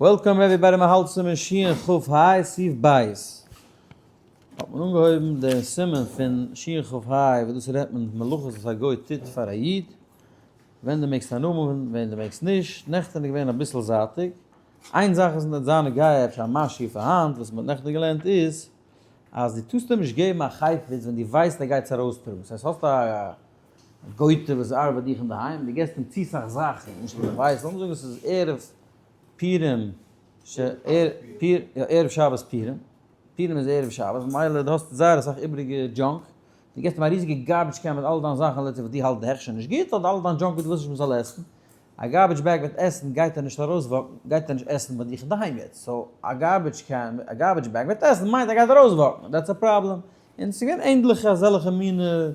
Welcome everybody, מען האלט סימן שין כף היי סעיף בית. האט מען אנגעהויבן די סימן פון שין כף היי וואס דאס רעדט מען מלאכות וואס א גוי טוט פאר א איד, ווען דו מעגסט הנאה האבן ווען דו מעגסט נישט, נעכטען איז געווען אביסל זייטיג, איין זאך איז נישט זיין נוגע אפשר א משהו פאר היינט וואס מען האט נעכטען געלערנט איז אז דו טארסט אים נישט געבן א חפץ ווען דו ווייסט ער גייט עס ארויסטראגן, ס'הייסט האסט א גויטע וואס ארבעט ביי דיך אינדערהיים, דו געבסט אים צו סאך זאכן, נישט אז איך ווייס, לאמיר זאגן עס איז ערב פורים, ערב שבת פורים, פורים איז ערב שבת, ממילא דו האסט זייער אסאך איבעריגע junk, דו געבסט אים א ריזיגע garbage can מיט אלע דיין זאכן, let's say וואס דו האלטסט די הכשר נישט גוט, אדער אלע דיין junk וואס דו ווילסט נישט מען זאל עסן, א garbage bag מיט עסן גייט ער נישט ארויס walk ן, גייט ער נישט עסן ביי דיך אינדערהיים יעצט, so א garbage can, א garbage bag מיט עסן מיינט ער גייט ארויס walk ן, that's a problem, און ס'איז געווען ענדליכע אזעלכע מינע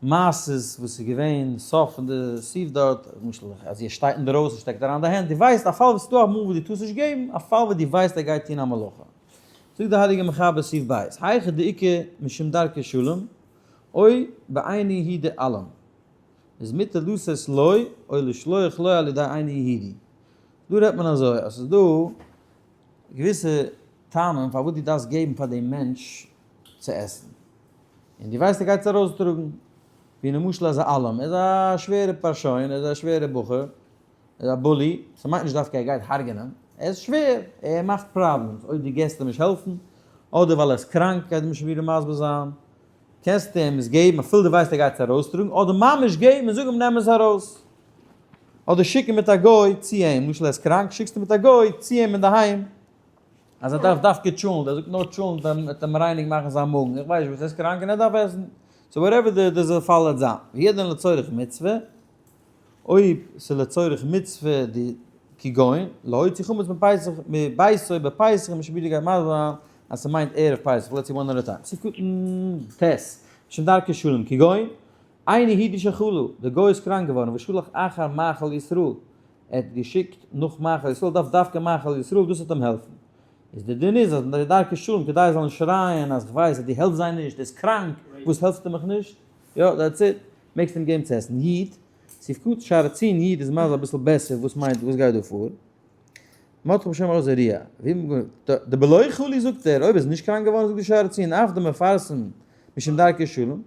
מעשות וואס איז געווען סוף פון די סעיף דארט, למשל אז איר שטייט אינדערויסן שטעקט אריין די הענט, דו ווייסט א פאל וואס ס'איז דא אמאל וואס דו טארסט נישט געבן, א פאל וואס דו ווייסט ער גייט טון א מלאכה. זאגט די הייליגע מחבר סעיף ב', היכא דאיכא משום דרכי שלום, או בעיני הוא דאלים, איז מותר לתת לו או לשלוח לו על ידי אינו יהודי. דא רעדט מען אזוי אז ס'איז דא געוויסע טעמים פארוואס דו דארפסט געבן פאר דעם מענטש צו עסן, און דו ווייסט ער גייט עס ארויסטראגן, ווי למשל אזא אלם, ער איז א שווערע פארשוין, ער איז א שווערע בחור, ער איז א bully, ס'מיינט נישט דווקא ער גייט הרג'נען, ער איז שווער, ער מאכט problems, אויב דו געסט אים נישט העלפן, אדער ווייל ער איז קראנק גייט אים שוין ווידער מסביר זיין, קענסטו אים עס געבן אפילו דו ווייסט ער גייט עס ארויסטראגן, אדער ממש געבן און זאג אים נעם עס ארויס. אדער שיקן מיט א גוי צו אים, למשל ער איז קראנק שיקסטו מיט א גוי צו אים אינדערהיים, אז ער דארף דווקא טשולנט, ער זאגט נאר טשולנט וועט אים רייניג מאכן זיין מאגן, איך ווייס נישט וואס, ער איז קראנק און ער דארף עסן, so whatever די פאל וועט זיין, וידען לצורך מצוה, אויב ס'איז לצורך מצוה די כגון, להוציא חמץ מפסח מביתו בפסח משום בידי גייט מסביר זיין אז ס'מיינט ערב פסח, let's see one at a time, סעיף קטן ט', משום דרכי שלום כגון, אינו יהודי שחלה, דער גוי איז קראנק געווארן ושלח אחר מאכל ישראל, ער האט געשיקט נאך מאכל ישראל, דארף דווקא מאכל ישראל, דאס וועט אים העלפן. איז דער דין איז אז מיט דרכי שלום כדי זיי זאלן שרייען אז כ'ווייס אז דו העלפסט זיי נישט, ער איז קראנק, וואס העלפסטו מיך נישט? יא, that's it, מעגסט אים געבן צו עסן. איד, סעיף קטן שער הצין איד איז מסביר אביסל בעסער וואס מיינט וואס גייט דא פאר. מרדכי בשם עוזר ריה, די בלא חלי זאגט ער, אויב איז נישט קראנק געווארן זאגט די שער הצין, אף די מפרסם משום דרכי שלום.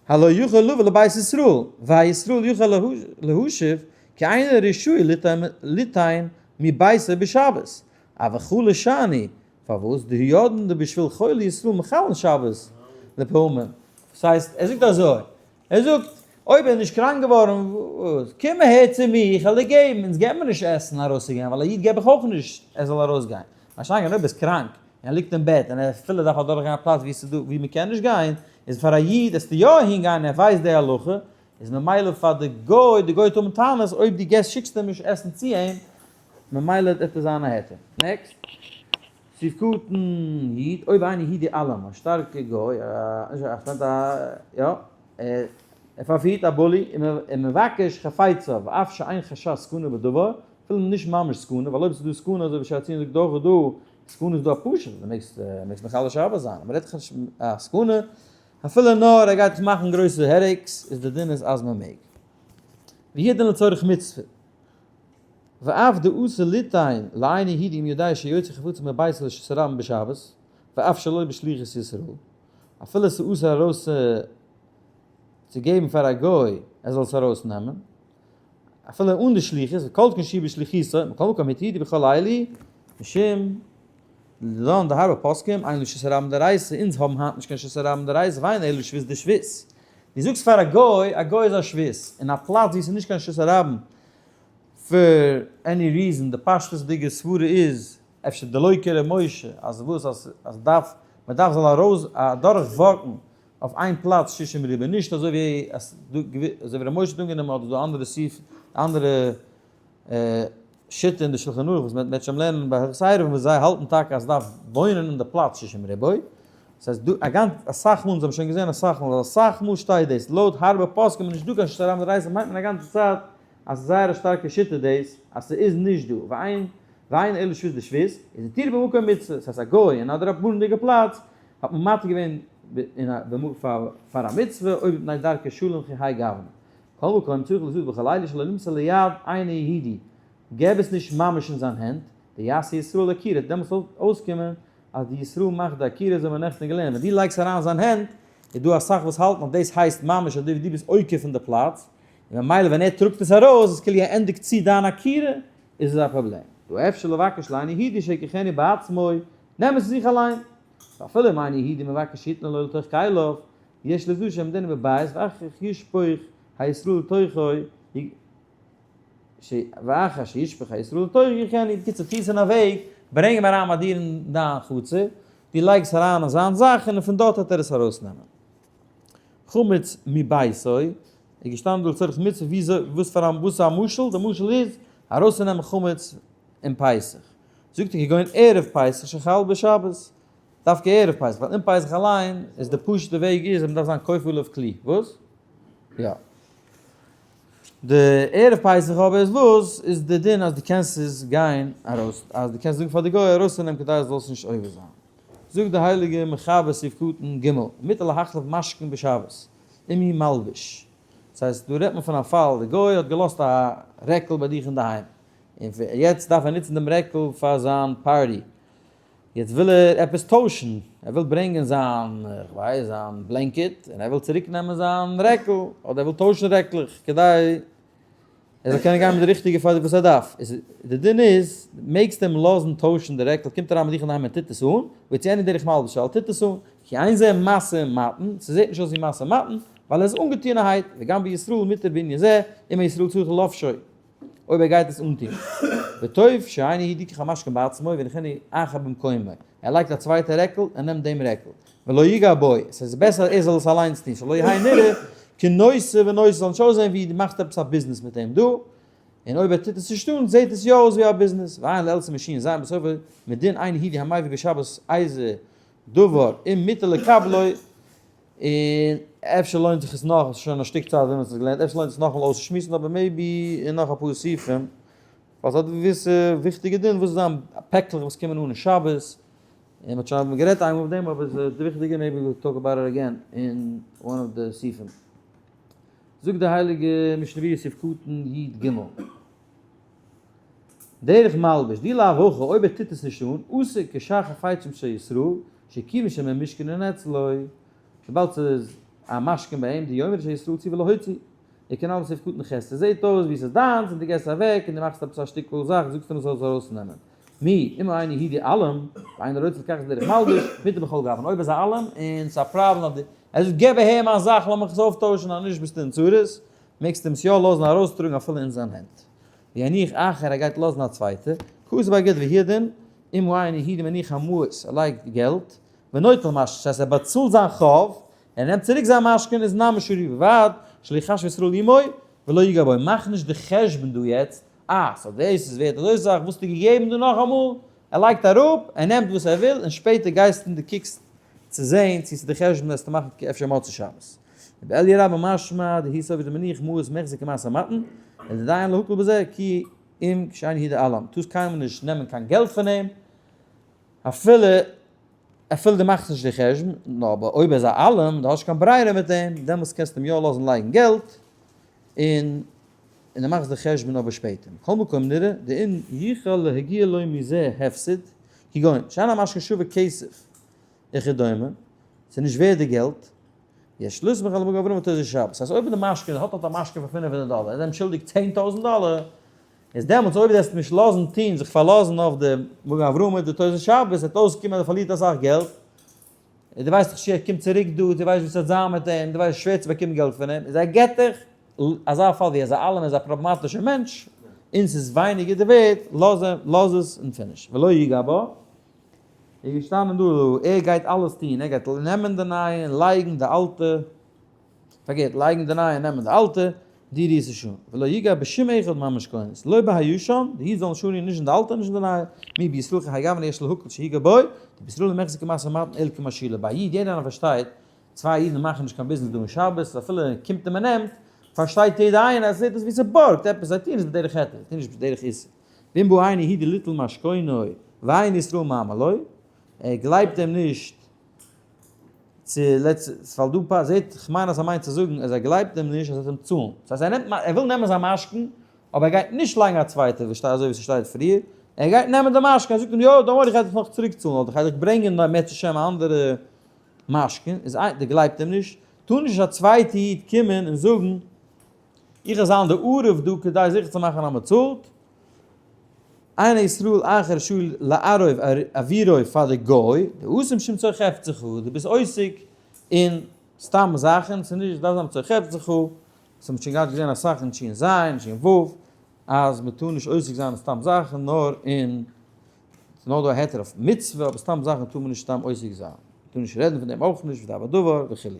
הלא יכול לבוא לבית ישראל, והישראל יכול להשיב, כי אינו רשאי ליתן מביתו בשבת, אבל חלה שאני, פארוואס די יודען דבשביל חולי ישראל מחללין שבת לפעמים, דאס הייסט ער זאגט אזוי, ער זאגט אויב ער איז נישט קראנק געווארן, וואס, קום אהער צו מיר איך וועל דיר געבן, אונז געבן מיר נישט עסן ארויסצוגיין, ווייל א איד געב איך אויך נישט ער זאל ארויסגיין, מה שאין כן אויב ער איז קראנק און ער ליגט אין בעט און ער אפילו דארף אדורך גיין א פלאץ ווי ס'איז דא ווי מ'קען נישט גיין, איז פאר א איד עסטו יא אהין גיין ער ווייסט די הלכה, איז ממילא פאר די גוי, די גוי וועט האבן טענות אויב דו געסט שיקסט אים נישט עסן צו אים, ממילא וועט עס זיין א היתר. Next. סעיף קטן י', אויב איינער היט די אלעם, א שטארקע גוי, א יא, ער פארפירט א bully, און מבקש חפיציו, אף שאין חשש סכנה בדבר, אפילו נישט ממש סכנה, ווייל אויב ס'איז דא סכנה אזוי ווי שער הציון זאגט דאך איז דא סכנה איז דא א פשוט, דו מעגסט מעגסט מחלל שבת זיין, אבער רעדט זיך נישט א סכנה, אפילו נאר ער גייט מאכן גרויסע headaches, איז די דין איז אז מען מעג. וידען לצורך מצוה. ואף דאסור ליתן לאינו יהודי אם יודע שיוציא חפצים מביתו לרשות הרבים בשבת, ואף שלא בשליחות ישראל. אפילו ס'איז אסור ארויס צו געבן פאר א גוי ער זאל עס ארויס נעמען, אפילו אן די שליחות, וכל שכן שהיא בשליחותו, מכל מקום התירו בכל אלו, משום דלן דהרבה פוסקים, אין לו רשות הרבים דאורייתא, אונז האבן היינט נישט קיין רשות הרבים דאורייתא, ואין אלא שבות דשבות. דו זאגסט פאר א גוי, א גוי איז א שבות, אין א פלאץ וואו ס'איז נישט קיין רשות הרבים, for any reason, די פשטות'דיגע סברה איז, אפשר דלא כר' משה, אז וואס אז דארף, מ'דארף זאל ארויס אדורך walk ן אויף איין פלאץ שישים ריבוא, נישט אזוי ווי אזוי ווי ר' משה האט אנגענומען אדער דא אנדערע סעיף, אנדערע שיטה אין די שלחן ערוך וואס מען וועט שוין לערנען ביי הלכות עירובין וואס זיי האלטן טאקע אז דארף וואוינען אין די פלאץ שישים ריבוא, דאס הייסט דא א גאנץ אסאך מאל אונז האבן שוין געזען אסאך מאל אז אסאך מאל שטייט דאס לויט הרבה פוסקים איז נישט דא קיין רשות הרבים דאורייתא מיינט מען א גאנצע צייט אז ס'איז זייער א שטארקע שיטה דאס אז ס'איז נישט דא ואין ואין אלא שבות דשבות איז התירו במקום מצוה, ס'הייסט א גוי אין א דרבנן'דיגע פלאץ האט מען מתיר געווען פאר א מצוה אויב מפני דרכי שלום כי האי גוונא. כל מקום צריך לזוז בכל לילה שלא נמצא ליד אינו יהודי. געב עס נישט ממש אין זיין הענט, דיעשה ישראל עקירה, דעמאלטס זאל אויסקומען אז די ישראל מאכט די עקירה אזוי האבן מיר נעכטן געלערנט, ווען דו לייגסט אריין זיין הענט, איז דא אסאך וואס האלטן אז דאס הייסט ממש אזוי ווי דו ביסט עוקר פון די פלאץ, און ממילא ווען ער טראגט עס ארויס איז כאילו ער ענדיגט צו דיין עקירה, איז עס א פראבלעם. דא אפשר לבקש לעני הידי שיקחני בעצמו, נעם עס צו זיך אליין. ואפילו אם איני הידי מבקש שיתנה לו לתוך כליו, יש לזו שעמדנו בבית ואחר כך ישפוך הישראל לתוכו, ואחר שישפך הישראל לתוכו יחני, בקיצור טו עס אין א וועג, ברענג אים אריין ביי דיר אין דיין חצר, דו לייגסט אריין אין זיין זאך און פון דארט וועט ער עס ארויסנעמען. חמץ מביתו, איז געשטאנען דא לצורך מצוה, וויאזוי, וואס פאר א, וואס איז א משל, די משל איז, ארויסצונעמען חמץ אין פסח. זאגט ער כגון ערב פסח שחל בשבת, דווקא ערב פסח, ווייל אין פסח אליין איז די פשוט'ע וועג איז אז מ'דארף זיין כופה עליו כלי, וואס? יא. די ערב פסח אבער איז וואס? איז די דין אז דו קענסט עס גיין ארויס, אז דו קענסט זאגן פאר די גוי ארויסצונעמען כדי אז זאלסט נישט עובר זיין. זאגט די הייליגע מחבר סעיף קטן ג, מותר להחליף משכון בשבת, אם הוא מלביש. דאס הייסט דא רעדט מען פון א פאל די גוי האט געלאזט א רעקל ביי דיך אינדערהיים, און יעצט דארף ער נוצן דעם רעקל פאר זיין party, יעצט וויל ער עפעס טוישן, ער וויל ברענגען זיין, כ'ווייס, זיין blanket, און ער וויל צוריק נעמען זיין רעקל, אדער ער וויל טוישן רעקלעך, כדי ער זאל קענען גיין מיט די ריכטיגע פאר וואס ער דארף. איז די דין איז, מעגסט אים לאזן טוישן די רעקל, קומט אריין מיט דיך אינדערהיים און טוט עס אן, ויוציאנו דרך מלבשו, ער טוט עס אן, כי אין זה משא ומתן, ס'זעט נישט אויס ווי משא ומתן, ווייל ער איז אנגעטוענערהייט, וגם בישראל מותר בענין זה, אם הישראל צריך ללבשו. אויב ער גייט עס אנטון. וטוב שאינו הוא לוקח המשכון בעצמו ויניחנו אחר במקומו, ער לייגט א צווייטע רעקל און נעמט דעם רעקל, ולא יגע בו, עס איז בעסער ער זאל עס אליינס טון, שלא יהא נראה כנושא ונותן, זאל נישט אויסזען ווי דו מאכסט עפעס א ביזנעס מיט אים דא, און אויב ער טוט עס נישט אן זעט עס יא אויס ווי א ביזנעס, ועיין לעיל סימן שין ז בסופו מדין אין הידי המביא בשבת איזה דבר אם מותר לקבלו, און אפשר לוינט זיך עס נאך, עס איז שוין א שטיק צייט ווען מען האט עס געלערנט, אפשר לוינט עס נאכאמאל אויסצושמועסן, אבער maybe אין נאך אפאר סעיפים, ווייל ס'האט געוויסע וויכטיגע דין וואס איז זיין פעקלעך וואס קומען אן אין שבת, און מ'האט שוין גערעדט איינמאל אויף דעם, אבער ס'איז די וויכטיגע, maybe we'll talk about it again in one of the סעיפים. זאגט די הייליגע משנה ברורה סעיף קטן י ג. דרך מלבוש, דאי לאו הכי, אויב ער טוט עס נישט אן, אסור כשאר חפצים של ישראל, שכיוון שממושכנין אצלו, וויבאלד ס'איז א משכון ביי אים, דיומר שישראל ציוה להוציא, וכנ"ל בסעיף קטן ח', ס'זעט אויס ווי ס'איז דיינס און דו געסט עס אוועק און דו מאכסט עפעס א שטיקל זאך, זאגסט אים ער זאל עס ארויסנעמען. מי, אם אינו יהודי אלים, ואינו רוצה לקחת דרך מלבוש, מותר בכל גוון, אויב איז א אלים און ס'איז א פראבלעם אז די, ער זאגט געב אהער מיין זאך לאמיך עס אויפטוישן אז נישט ביסטו אין צרות, מעגסטו אים עס יא לאזן ארויסטראגן אפילו אין זיין הענט. ויניח אחר ער גייט לאזן א צווייטע, כתוב בגט והידין, אם הוא אינו יהודי מניח המעות ער לייגט געלט, ונוטל משכון, ס'הייסט ער באצאלט זיין חוב, ער נעמט צוריק זיין משכון איז נמי שרי ובלבד שלא יחשב ישראל עמו ולא יגע בו, מאך נישט די חשבון דא יעצט, אה so דאס איז ווערט אזוי סאך, וואס האסטו געגעבן דא נאכאמאל, ער לייגט אראפ, ער נעמט וואס ער וויל, און שפעטער גייסטו און דו קוקסט צו זען צו ס'איז די חשבון וועסטו מאכן אפשר מוצאי שבת. ובאליה רבה משמע דהי סופר דמניח מעות מחזיק כמשא ומתן, ולדיין להקל בזה כי אם כשאין הידע עלם, טארסט קיינמאל נישט נעמען קיין געלט פון אים, אפילו אפילו דו מאכסט נישט די חשבון, נאר אבער אויב ער איז א אלם, דו האסט נישט קיין ברירה מיט אים, דעמאלטס קענסטו אים יא לאזן לייגן געלט, און און דו מאכסט די חשבון אבער שפעטער. מכל מקום נראה דאם יוכל להגיע לו מזה הפסד, כגון שאין המשכון שווה כסף וכדומה, ס'איז נישט ווערד די געלט, יש לסמוך על מגן אברהם ותוס' שבת. ס'הייסט אויב די משכון האט האט א משכון פאר 500 דאלער, ער איז אים שולדיג 10,000 דאלער, איז דעמאלטס אויב דו וועסט נישט לאזן טון, זיך פארלאזן אויף די מגן אברהם און די תוס' שבת, וועט אויסקומען אז ער פארלירט אסאך געלט, און דו ווייסט דאך נישט צו ער קומט צוריק דא, דו ווייסט וואס וועט זיין מיט אים, דו ווייסט שווער צו באקומען געלט פון אים, איז ער געט דיך, אזא פאל ווי אזא אלעם איז א פראבלעמאטישער מענטש, און ס'איז ווייניגער די ווערד, לאז אים, לאז עס און finish. ולא יגע בה. איז געשטאנען דא, ער גייט אלעס טון, ער גייט נעמען די נייע און לייגן די אלטע, פארקערט, לייגן די נייע און נעמען די אלטע, די ריעס איז שוין, ולא יגע בשום אחד מהמשכונות, לא בהישן, די איד זאל נישט אנרירן נישט אין די אלטע נישט אין די נייע, מי בישראל כהאי גוונא יש להקל שיגע בו, דבישראל לא מיחזי כמשא ומתן אלא כמשאילו, ביי א איד, יעדער איינער פארשטייט, צוויי אידן מאכן נישט קיין ביזנעס דא אין שבת, אפילו קומט און מען נעמט, פארשטייט יעדער איינער אז עס זעט אויס ווי ס'בארגט עפעס, זיי טוען עס בדרך היתר, זיי טוען נישט בדרך איסור. ואם בא אינו יהודי ליטול משכונו ואין ישראל מאמין לו, ער גלייבט אים נישט צו לעצט, ווייל דא פא זעט, כ'מיין אז ער מיינט צו זאגן אז ער גלייבט אים נישט אז ער וועט אים צאלן, דאס הייסט ער נעמט, ער וויל נעמען זיין משכון. אבער ער גייט נישט לייגן א צווייטע וואס שטייט אזוי ווי ס'שטייט פריער, ער גייט נעמען די משכון, ער זאגט אים יא don't worry איך גיי דיך נאך צוריק צאלן אדער איך גיי דיך ברענגען אם ירצה השם א אנדערע משכון, איז איין, דער גלייבט אים נישט, טאר נישט א צווייטע איד קומען און זאגן איך וועל זיין די ערב דא כדי זיכער צו מאכן אז מ'צאלט, אין ישראל אחר רשאי לערוב עבורו פאר די גוי, דאתי משום צורך חפצך, דו ביסט עוסק אין סתם זאכן, ס'איז נישט, דארף זיין צורך חפצך, דאס האט מען שוין געהאט געזען אסאך אין שין ז און שין ו', אז מען טאר נישט עוסק זיין אין סתם זאכן נאר אין, ס'איז נאר דא א היתר אויף מצוה, אבער סתם זאכן טאר מען נישט סתם עוסק זיין, מען טאר נישט רעדן פון דעם אויך נישט, ודבר דבר וכו'.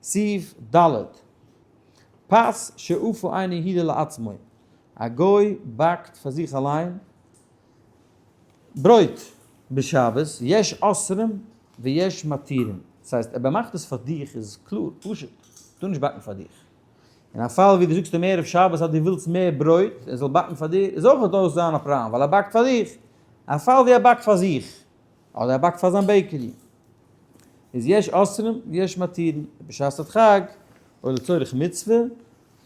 סעיף ד', פת שאפה אינו יהודי לעצמו, א גוי באקט פאר זיך אליין ברויט בשבת, יש אוסרים ויש מתירים, דאס הייסט אויב ער מאכט עס פאר דיך איז קלאר, פשוט, טאר נישט באקן פאר דיך. אין א פאל ווי דו זאגסט אים ערב שבת אז דו ווילסט מער ברויט ער זאל באקן פאר דיר איז אויך דאס זיין א פראבלעם ווייל ער באקט פאר דיך. א פאל ווי ער באקט פאר זיך אדער ער באקט פאר זיין bakery איז יש אוסרים ויש מתירים בשעת הדחק או לצורך מצוה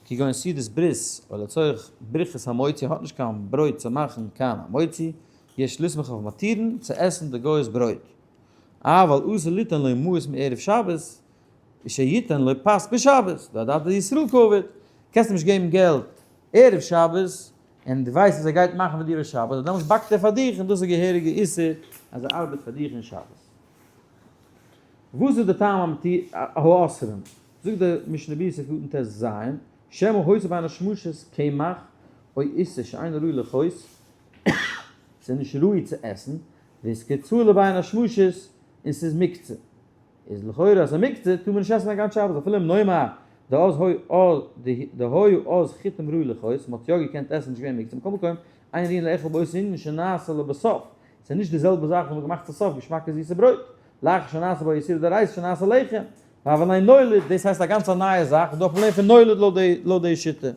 כגון סעודת ברית או לצורך ברכת המוציא האט נישט קיין ברויט צו מאכן קיין המוציא יש לסמוך אויף מתירין צו עסן די גוי'ס ברויט אבל אסור ליתן לו מעות מערב שבת שיתן לו פת בשבת דאדעתא דישראל קעביד קענסט אים נישט געבן געלט ערב שבת און דו ווייסט אז ער גייט מאכן פאר דיר אויף שבת דעמאלטס באקט ער פאר דיך און דאס איז געהעריגע איסור אז ער ארבעט פאר דיך אין שבת. וואס איז די טעם האמיתי האוסרים? זאגט די משנה ברורה סעיף קטן ט ז, שמא הוסיף בין השמשות קמח או עיסה שאינו ראוי לאכול, ס'איז נישט ראוי צו עסן, והתקצה לבין השמשות, און ס'איז מוקצה. איז לכאורה אז ס'איז מוקצה טאר מען נישט עסן א גאנץ שבת אפילו אם נאמר דאז דהיו אז חיטים ראוי לאכול, מ'האט יא געקענט עסן נישט געווען מוקצה, מכל מקום אין ראויין לאכול באותו ענין שנעשה לבסוף, ס'איז נישט די זעלבע זאך וואס מ'האט געמאכט צו סוף געשמאקע זיסע ברויט, לאחר שנעשה בו איסורא דאורייתא שנעשה לחם, והוה ליה נולד, דאס הייסט א גאנץ א נייע זאך, איז דא א פראבלעם פון נולד לויט די שיטה,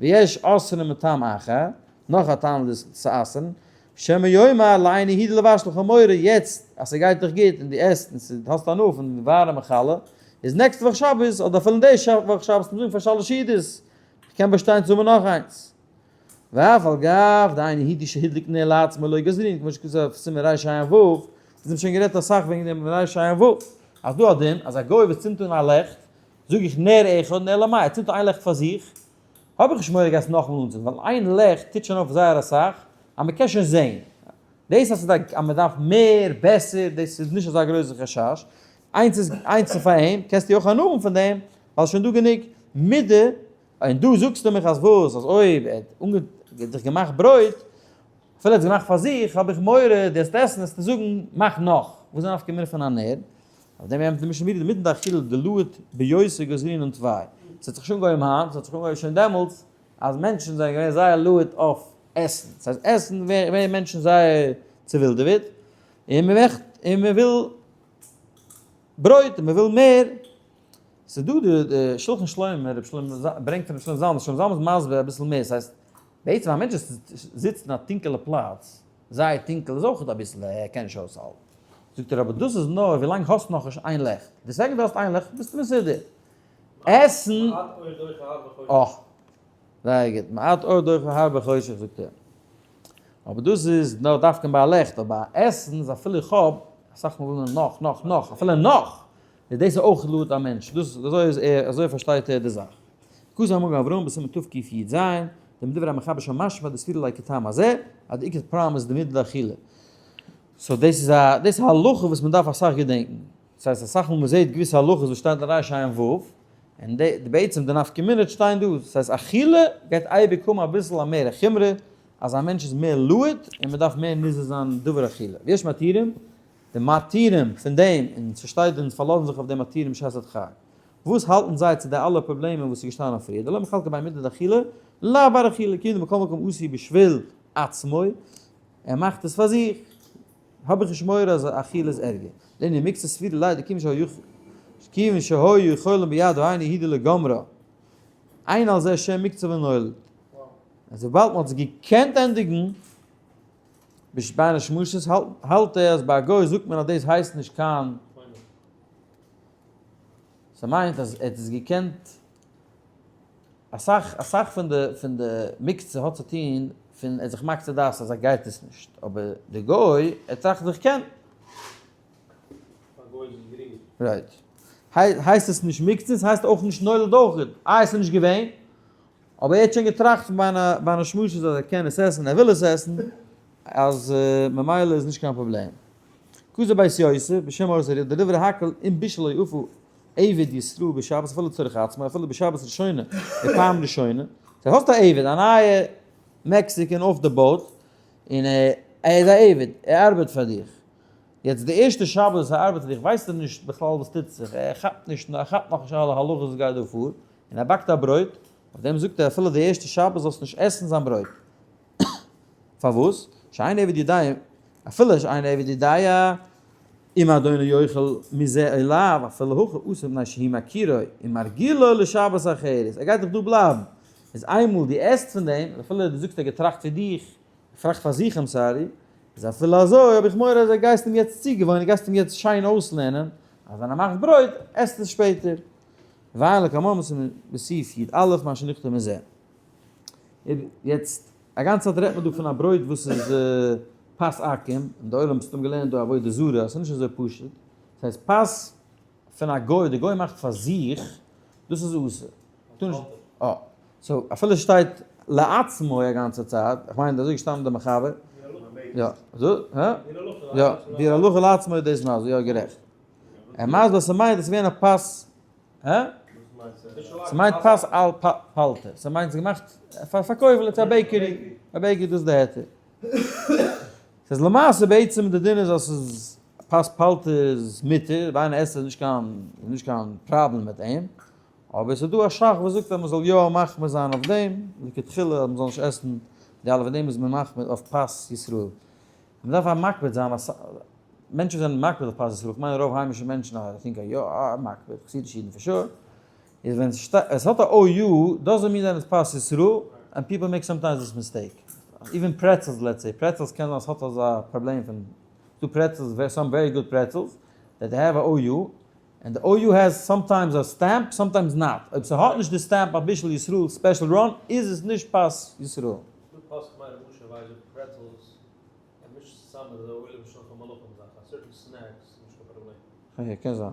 ויש אוסרין מטעם אחר, נאך א טעם דאס צו אסר'ן, שמא יאמר לאין יהודי לבשל כ'האב מורא יעצט אז ס'גייט דיך גוט און דו עסט און ס'איז האסט הנאה פון די ווארעמע חלה, איז נעקסטע וואך שבת אדער אפילו די וואך שבת מוז זאגן פאר שלש סעודות, כ'קען באשטיין צו האבן נאך איינס. ואף על גב דאין יהודי שהדליק נר לעצמו לא גזרין כמו שכתוב סימן רע"ו, אונז האבן שוין גערעדט אסאך וועגן דעם רע"ו, אז דא א דין אז א גוי וואס צינדט אן א לעכט, זאג איך נר אחד נר למאה, ער צינדט אן איין לעכט פאר זיך, האב איך נישט מורא גייסט נאכאמאל אנצינדן, ווייל איין לעכט טוט שוין אויף זייער אסאך, אז מען קען שוין זעהן. דאס אז ס'איז אז מען דארף מער, בעסער, דאס איז נישט אזא גרויסע חשש. איינס איז איינס איז פאר אים, קענסטו אויך הנאה האבן פון דעם, ווייל ס'איז שוין דא גענוג מידה, און דא זאגסטו מיך אז וואס, אז אויב ער האט זיך געמאכט ברויט, אפילו ער האט עס געמאכט פאר זיך, האב איך מורא דו וועסט עסן וועסטו זאגן מאך נאך, וואס איז די נפקא מינה פון א נר? אויף דעם ענטפערט די משנה ברורה דמידן דאכילה דלהוט ביותר גזרינן תווי, עס האט זיך שוין אנגעהויבן היינט, עס האט זיך אנגעהויבן שוין דעמאלטס, אז מענטשן זענען געווען זייער להוט אויף עסן, דאס הייסט עסן ווערן מענטשן זייער צעווילדעוועט, און מען וועכט און מען וויל ברויט און מען וויל מער, ס'איז דא די שלחן שלמה, רבי שלמה ברענגט פון רבי שלמה זלמן, שלמה זלמן איז מסביר אביסל מער, ס'הייסט בעצם א מענטש וואס זיצט אין א טונקעלע פלאץ, זייער טונקל איז אויך אביסל ער קען נישט אויסהאלטן, זאגט ער אבער דאס איז נאר ווילאנג האסט נאכנישט איין לעכט, די second דו האסט איין לעכט ביסטו מסודר, עסן, אה, זייער גוט, מעט אור דוחה הרבה חושך זאגט ער, אבער דאס איז נאר דווקא ביי א לעכט, אבער ביי עסן איז אפילו איך האב, אסאך מאל וויל מען נאך נאך נאך, אפילו נאך, איז דאס אויך לויט א מענטש, דאס אזוי איז ער, אזוי פארשטייט ער די זאך. כתב המגן אברהם בסימן תקי"ז, דמדברי המחבר שם משמע דסבירא ליה כטעם הזה, אז די עיקר פראבלעם איז די מידה דאכילה. so דאס איז א, דאס איז א הלכה וואס מען דארף אסאך געדענקן. דאס הייסט אסאך מאל מען זעט געוויסע הלכות וואס שטייט אין רע"ו, און די בעצם די נפקא מינה שטיין דא, דאס הייסט אכילה גייט אייביג האבן אביסל א מער חומרא, אז א מענטש איז מער להוט און מען דארף מער נזהר זיין דבר אכילה. ויש מתירים, די מתירים פון דעם, און ס'שטייט און פארלאזן זיך אויף די מתירים בשעת הדחק. וואס האלטן זיי צו די אלע פראבלעמען וואס איז געשטאנען פריער, דלא מחלקא בין מידי דאכילה לאו בר אכילה, כאילו מכל מקום עשי בשביל עצמו, ער מאכט עס פאר זיך, האב איך נישט מורא אז אכילה איז ערגער. לענין מקצת סבירא ליה דכיוון שהיו יכולים ביד האינו יהודי לגמרא, אין על זה שם מקצה ונולד. אז וויבאלד מען האט עס געקענט ענדיגן בין השמשות האלט ער אז ביי א גוי זאגט מען אז דאס הייסט נישט קיין ס'מיינט אז ער האט עס געקענט. אסאך אסאך פון די פון די מוקצה האט צו טון פון ער איז זיך מקצה דעת אז ער גייט עס נישט, אבער די גוי ער טראכט איך קען. פאר גוי איז עס גרינגער. right. הייסט עס נישט מוקצה, ס'הייסט אויך נישט נולד אויך. איי עס איז נישט געווען, אבער ער האט שוין געטראכט פון ביינע שמשות אז ער קען עס עסן, ער וויל עס עסן, אז ממילא איז נישט קיין פראבלעם. כזה בית יוסף, בשם אור זרוע, דדברי הכל אם בישל או אפה עבד ישראל בשבת אפילו לצורך עצמו, אפילו בשבת ראשונה, ופעם ראשונה. סאו האסט א עבד, א נייע Mexican אויף די boat, און ער איז א עבד, ער ארבעט פאר דיך. יעצט די ערשטע שבת וואס ער ארבעט פאר דיך ווייסט ער נישט בכלל וואס טוט זיך, ער כאפט נישט, ער כאפט נאכנישט אלע הלכות וואס גייט דא פאר, און ער באקט א ברויט, אויף דעם זאגט ער אפילו די ערשטע שבת זאלסט נישט עסן זיין ברויט. פארוואס? שאין עבד יודע, אפילו שאין עבד יודע, אם אדונו יאכל מזה או לאו, אפילו הכי אסור מפני שהוא מכירו ומרגילו לשבת אחרת, ער גייט דאך דא בלייבן, איז איינמאל דו עסט פון דעם, אפילו דו זאגסט ער האט געטראכט פון דיך, ער טראכט פאר זיך I'm sorry, איז אפילו אזוי האב איך מורא אז ער גייסט אים יעצט צוגעוואוינען, גייסט אים יעצט שיין אויסלערנען, אז ווען ער מאכט ברויט, עסט עס שפעטער. ועיין לקמן בסעיף י א מה שנכתב מזה. יעצט, א גאנצע צייט רעדט מען דא פון א ברויט וואס איז פת עכו"ם, און די עולם האט מסתם געלערנט דא עבודה זרה, עס איז נישט אזוי פשוט. ס'הייסט פת פון א גוי, די גוי מאכט פאר זיך, דאס איז אסור. טאר נישט, אה. so אפילו שטייט לעצמו א גאנצע צייט, איך מיין אזוי געשטאנען די מחבר. יא. הא? יא, די הלכה לעצמו איז דאס מסביר, יא גערעכט. ער מסביר אז ס'מיינט עס איז געווען א פת, הא? ס'מיינט פת על פלטה, ס'מיינט ס'איז געמאכט פאר פארקויפן צו א bakery, א bakery דאס איז די היתר. ס'איז למעשה בעצם די דין איז אז ס'איז פת פלטה איז מותר, ווען איינער עסט איז נישט קיין איז נישט קיין פראבלעם מיט אים, אבער ס'איז דא א שך וואס זאגט אז מ'זאל יא מחמיר זיין אויף דעם, לכתחילה אז מ'זאל נישט עסן די אלע, פון דעם איז מען מחמיר אויף פת ישראל. מ'דארף א מקפיד זיין אז מענטשן וואס זענען מקפיד אויף פת ישראל, כ'מיין רוב היימישע מענטשן I think יא מקפיד, חסידישע אידן for sure, איז ווען עס האט א OU doesn't mean that it's פת ישראל, and people make sometimes this mistake. even pretzels let's say, pretzels קען זיין עס האט אזא פראבלעם פון, ס'דא pretzels, some very good pretzels, that they have a OU, and די OU has sometimes a stamp sometimes not, אויב ס'האט נישט די stamp א בישול ישראל special run איז עס נישט פת ישראל. דא פאסט מיין ר' משה ווייזער pretzels ער מישט צוזאמען די עולם שוין פאר מלאכים זאכן א certain snacks איז נישט קיין פראבלעם. יא קען זיין.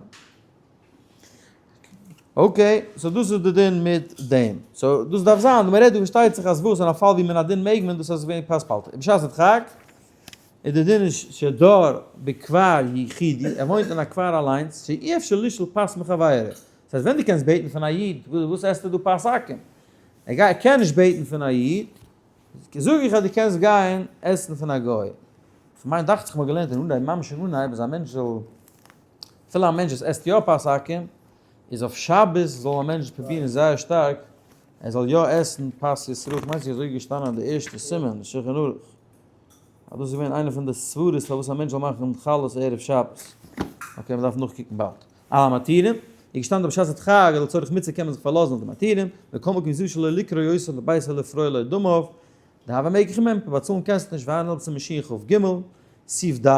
okay, so דאס איז די דין מיט דעם. so דאס דארף זיין, מען רעדט דא פארשטייט זיך אז וואס אין א פאל ווי מן הדין מעג מען, דאס איז געווען פת פלטה. בשעת הדחק איז די דין איז שדר בכפר יחידי, ער וואוינט אין א כפר אליינס, שאי אפשר לשאול פת מחבירו. דאס הייסט ווען דו קענסט בעטן פון א איד, וואס עסטו דא פת עכו"ם? ער גייט ער קען נישט בעטן פון א איד, זאג איך אז דו קענסט גיין עסן פון א גוי. כ'מיין דאכט זיך מ'האט געלערנט אין אנהייב, ממש אין אנהייב, אז א מענטש זאל, אפילו א מענטש וואס עסט יא פת עכו"ם, איז אויף שבת זאל א מענטש פרובירן זייער שטארק ער זאל יא עסן פת ישראל, כ'מיין ס'איז אזוי געשטאנען אין די ערשטע סימן אין שולחן ערוך, אז דאס איז געווען איינע פון די סברות פארוואס א מענטש זאל מאכן חלות ערב שבת. okay, מ'דארף נאכקוקן באלד. על המתירים, איז געשטאנען דא בשעת הדחק, לצורך מצוה קען מען זיך פארלאזן אויף די מתירים, מכל מקום יזהר שלא לקרוא אותם לביתו לפרוע לו דמיו, דהוה מקח וממכר, באצאלן קענסטו נישט, ועיין הל' סימן שכ"ג, סעיף ד',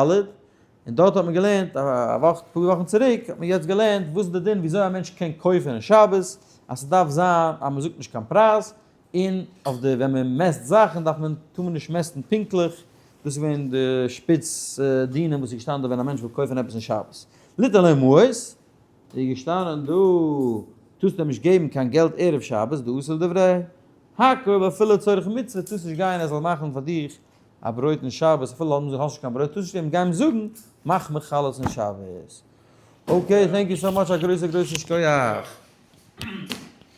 און דארט האט מען געלערנט א וואך, אפאר וואכן צוריק, האט מען יעצט געלערנט וואס איז די דין וויאזוי א מענטש קען קויפן אין שבת, אז ס'דארף זיין אז מ'זאגט נישט קיין פרייז, און אויף די ווען מען מעסט זאכן דארף מען טאר מען נישט מעסטן פונקטליך, דאס איז געווען די שפיץ דינים וואס איז געשטאנען דא ווען א מענטש וויל קויפן עפעס אין שבת. ליתן לו מעות, איז געשטאנען דא טארסט אים נישט געבן קיין געלט ערב שבת, דאסור לדברי הכל אפילו לצורך מצוה, טארסט נישט גיין ער זאל מאכן פאר דיך א ברויט אין שבת אפילו האסט נישט קיין ברויט טארסט נישט אים גיין זאגן מאך מיר חלות אין שבת. okay, thank you so much, א גרויסע גרויסע שכוח.